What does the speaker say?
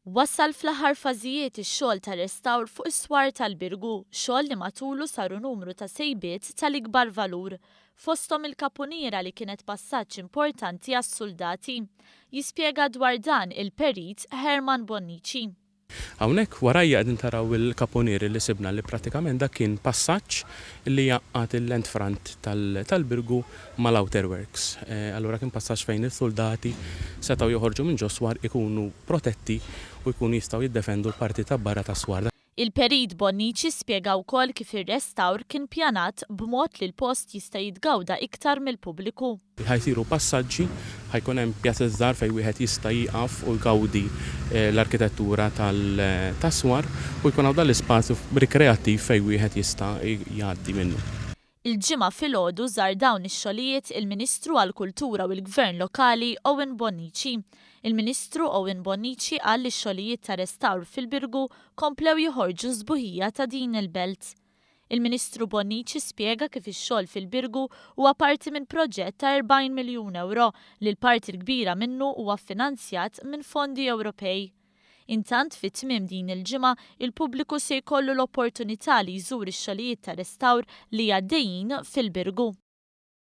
Wasal fl-aħħar fażijiet ix-xogħol ta' restawr fuq is-swar tal-Birgu, xogħol li matulu saru numru ta' sejbiet tal-ikbar valur, fosthom il-kapuniera li kienet passaġġ importanti għas-suldati. Jispjega dwar dan il-Perit Herman Bonnici. Hawnhekk warajja qegħdin taraw il-kapunieri li sibna li prattikament dak kien passaġġ li jgħaqqad il-land front tal-Birgu mal-outer works. Allura kien passaġġ fejn is-suldati setgħu joħorġu minn ġos-swar, ikunu protetti u jkunu jistgħu jiddefendu l-parti ta' barra tas-swar. Il-Perit Bonnici spjega wkoll kif ir-restawr kien pjanat b'mod li l-post jista' jitgawda iktar mill-pubbliku. Ħa jsiru passaġġi, ħa jkun hemm pjazez żgħar fejn wieħed jista' jieqaf u jgawdi l-arkitettura tas-swar u jkun hawn dan l-ispazju rikreattiv fejn wieħed jista' jgħaddi minnu. Il-Ġimgħa filgħodu żar dawn ix-xogħlijiet il-Ministru għall-Kultura u l-Gvern Lokali Owen Bonnici. Il-Ministru Owen Bonnici qal li x-xogħlijiet ta' restawr fil-Birgu komplew joħorġu s-sbuħija ta' din il-belt. Il-Ministru Bonnici spjega kif ix-xogħol fil-Birgu huwa parti minn proġett ta' 40 miljun ewro li l-parti l-kbira minnu huwa ffinanzjat minn fondi Ewropej. Intant fi tmiem din il-ġimgħa, il-pubbliku se jkollu l-opportunità li jżur ix-xogħlijiet ta' restawr li għaddejjin fil-Birgu.